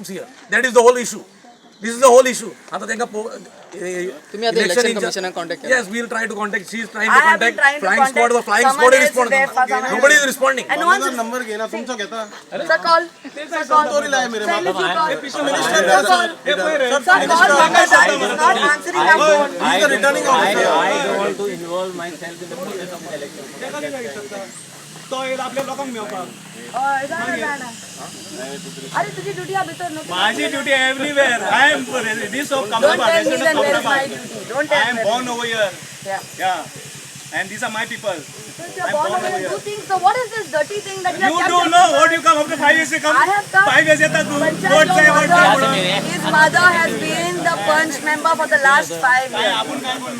here. That is the whole issue. This is the whole issue. आता तांकां तुम्ही आता election commission काक contact केला? Yes, we will try to contact. She is trying I to have been contact trying to flying squad. contact. Flying Someone squad is else is responding. there for someone Nobody is responding. And no one's number घेना तुमचो घेता. Sir, call. Sir, call. Sir, if you call. Sir, call. Sir, call Mamlatdar is not answering our phone. He is the returning officer. I don't want to involve myself in the process of the election. तो येयला आपल्या लोकांक मेळपाक. हय, जाणा, जाणा. अरे तुझी ड्युटी हा भितर न्हू. माझी duty everywhere. I am this of Don't tell me then where is my Kamrabad. duty. Don't I tell am me. Born over here. Yeah. Yeah, and these are my people. Since you're born over here, do things. So what is this dirty thing that you You have kept don't know what you come after 5 years, you come. I have come. 5 years येता तू. Panchayat vote जाय, vote जाय म्हणून. His mother has been the punch member for the last 5 years.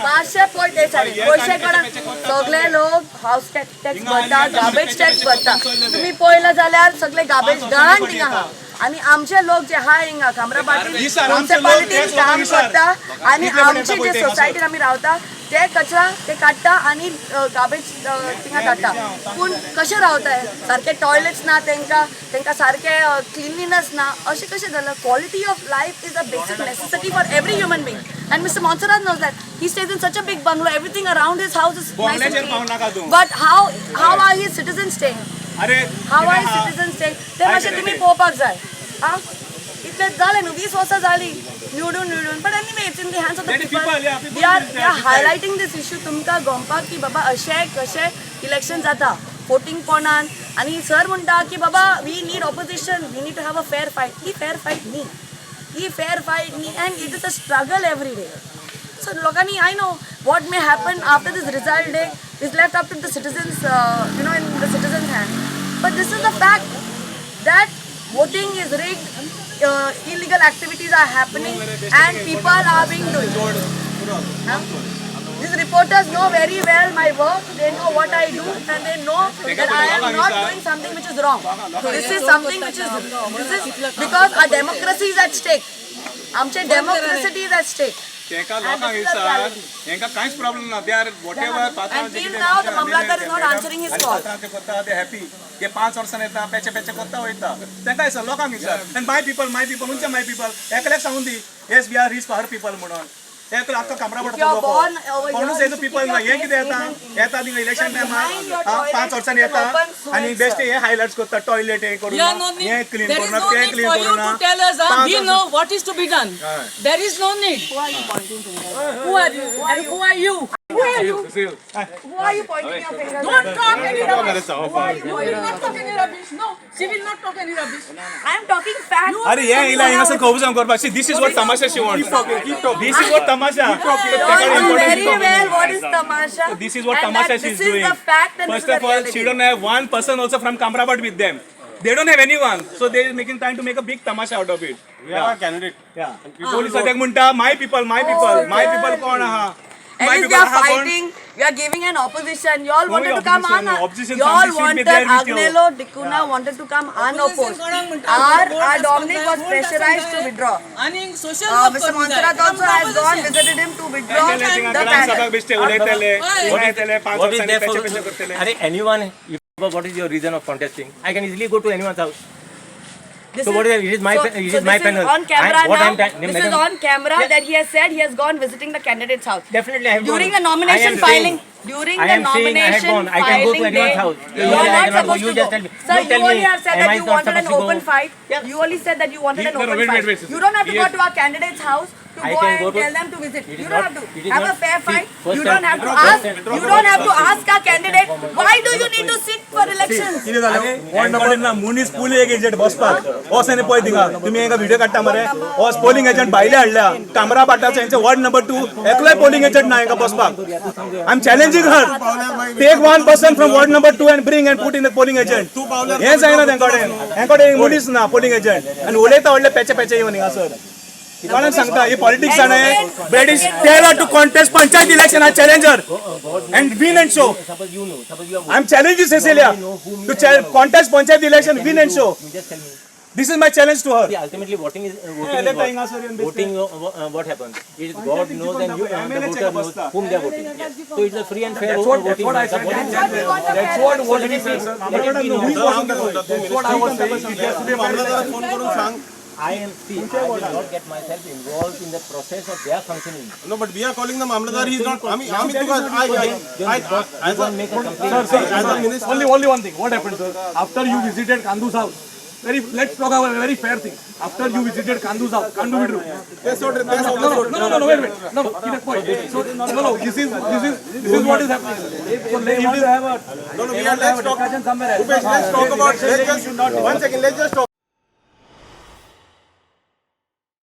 पाचशे point ते चालेल पयशे कोणा सगळे लोक हाऊस टॅक्स भरता, गार्बेज टॅक्स भरता. तुम्ही पळयला जाल्यार सगळे गार्बेज घाण थिंगा आहा आनी आमचे लोक जे आहा हिंगा खामराबाटीन विसर, आमचे लोक म्युन्सिपालिटीन तेच काम लोक विसर. करता आनी इतले पण आमचे येता जे पळय ते सोसायटीन आमी रावता ते कचरा ते काडटा आनी गार्बेज थिंगा धाडटा. पूण कशें रावताय? सारके टॉयलेट्स ना तेंकां, तेंकां सारकें क्लिनलीनस ना. अशें कशें जालां? Quality of life is a basic necessity for every human being, and Mister Monserrate knows that. He stays in such a big bungalow, everything around his house is nice. बंगल्याचेर पावूं नाका तूं. But how are his citizen staying? अरे how are citizen staying? ते मातशें तुमी पळोवपाक जाय. आं, इतलें जालें न्हू, 20 वर्सां जालीं निवडून निवडून. But anyway, it's in the hands of the Let the people. People, yeah, people we are will we are decide. Highlighting this issue तुमकां गमपाक की बाबा अशें कशें इलेक्शन जाता फोटींग पोणान. आनी सर म्हणटा की बाबा, we need opposition, we need to have a fair fight. He fair fight न्ही, ही फेअर फायट न्ही, and it is a struggle every day. So लोकांनी, I know what may happen after this result day is left up to the citizens, in the citizens' hand. But this is the fact that voting is rigged, illegal activities are happening and people are being doing. Huh? These reporters know very well my work, they know what I do and they know that I am not doing something which is wrong. This is something which is, this is because our democracy is at stake. आमचे democracy is at stake. तेका And लोकांक this is the विचार. Reality. हेंका कांयच problem ना. They are whatever. And till now, the Mamlatdar is not answering his call. ते करता ते happy. ते 5 वर्सां येता, पेचे पेचे करता वयता. तेंका विचार, लोकांक विचार. आनी my people, my people, खंयचे my people? एकल्याक सांगून दी, yes, we are rich for people म्हणून. एकलो आख्खो Kamra If you are born over here, कोणूच you येतो should people keep ना. your हे कितें place येता clean and येता थिंगा इलेक्शन Sir, behind your टायमार toilet 5 वर्सांनी is an येता open sewage, आनी बेश्टे sir. हे हायलायट्स करता, टॉयलेट हे करून Yeah, no need. हे क्लीन There is करून no ते need clean for you करून. To tell us. Huh? पांच We वर्सां- know what is to be done. There is no need. Who are you pointing fingers? Who are you? And who are you? Who are you? Who are you pointing your fingers at? Don't talk any rubbish. Who are you You will not talk any rubbish. No, she will not talk any rubbish. I am talking facts. अरे हे येयला हिंगासर खबर सांग करपाक. This is what Tamasha she want. This is what Tamasha. You know very well what is tamasha. This is what And Tamasha that she is this doing. Is the fact and First this is of the all, reality. She don't have one person also from Kamrabat with them. They don't have anyone. So they are making trying to make a big tamasha out of it. We have a candidate. Yeah. Police सद्याक म्हणटा, my people, my people, my people कोण आहा? At my least we people are आहा कोण? Fighting. We are giving an opposition. You all No wanted to come opposition, on. Opposition, You all somebody should be wanted there with you. Agnello Dicuna wanted to come unopposed. कोणाक म्हणटा, Our vote our आसपाक Dominic जाय, was vote pressurized आसपाक to जाय. Withdraw. आनी social Mr. Monserrate also has gone visited him to withdraw येतले थिंगा the ग्राम सभाक panel. बेश्टे उलयतले, उलयतले पांच What is वर्सांनी there पेचे for? पेचे करतले. अरे anyone, what is your reason of contesting? I can easily go to anyone's house. This So what is it? It is my so, it so is my this panel. is on camera what now. I'm This is madam, on camera Yeah. that he has said he has gone visiting the candidate's house. Definitely, I have During gone. the nomination I am filing, saying- during I the am saying I had nomination gone. I can go to filing anyone's day, house. you You are I not cannot go. supposed You to just go. tell me. Sir, You you tell only me, have said am that I you not wanted an supposed to go? Open fight. Yeah. You only said that you wanted an No, no, open wait, fight. Wait, wait. You don't have to go He to our candidate's house to I go can and go to- tell them to visit. It is You don't not- have to it is have a not- fair see, fight. First You don't time- have to withdraw ask. first time. You don't have to ask our candidate. Why do you need to sit for elections? कितें जालें? Ward number ना मनीस polling agent बसपाक वच आनी पळय थिंगा. तुमी हांगा व्हिडिओ काडटा मरे. वच, पोलिंग एजंट भायले हाडल्या कामरा बाटाचो. हेंचे वॉर्ड नंबर 2 एकलोय पोलिंग एजंट ना हांगा बसपाक. I am challenging her, take one person from ward number 2 and bring and put in the polling agent. हें जायना तेंचे कडेन. हें कडेन मनीस ना पोलिंग एजंट आनी उलयता व्हडले पेचे पेचे येवन हिंगासर. कोणाक सांगता ही पॉलिटिक्स जाणें? British tell to contest panchayat election, I challenge her and win and show. Suppose you know, suppose you are I am challenging Cecilia to contest panchayat election, win and show. You just tell me. This is my challenge to her. See, ultimately, voting is voting Yeah, is let what? the Inga sir in this Voting, what happens? It is God knows and you, the MLA voter check knows basta. Whom they are voting. Yes. So it's a free and fair That's what, voting. that's what I said. That's That's what voting is. Let it be known. That's what I was saying. It has to be a fair मामलेदाराक phone करून सांग. I am, see, I will not get myself involved in the process of their functioning. No, but we are calling the Mamlatdar, he is not, आमी आमी तुका I You go and make a complaint. Sir, sir, As a minister- only one thing. What happened, sir? After you visited Kandu's house, very let's talk about a very fair thing. After you visited Kandu's house, Kandu withdrew. ते सोड रे, ते सोड. No, wait, wait. No, कित्याक पळय. So, no, this is what is happening. So, it is No, no, we are, let's talk. Bhupesh, let's talk about, let's just, one second, let's just talk.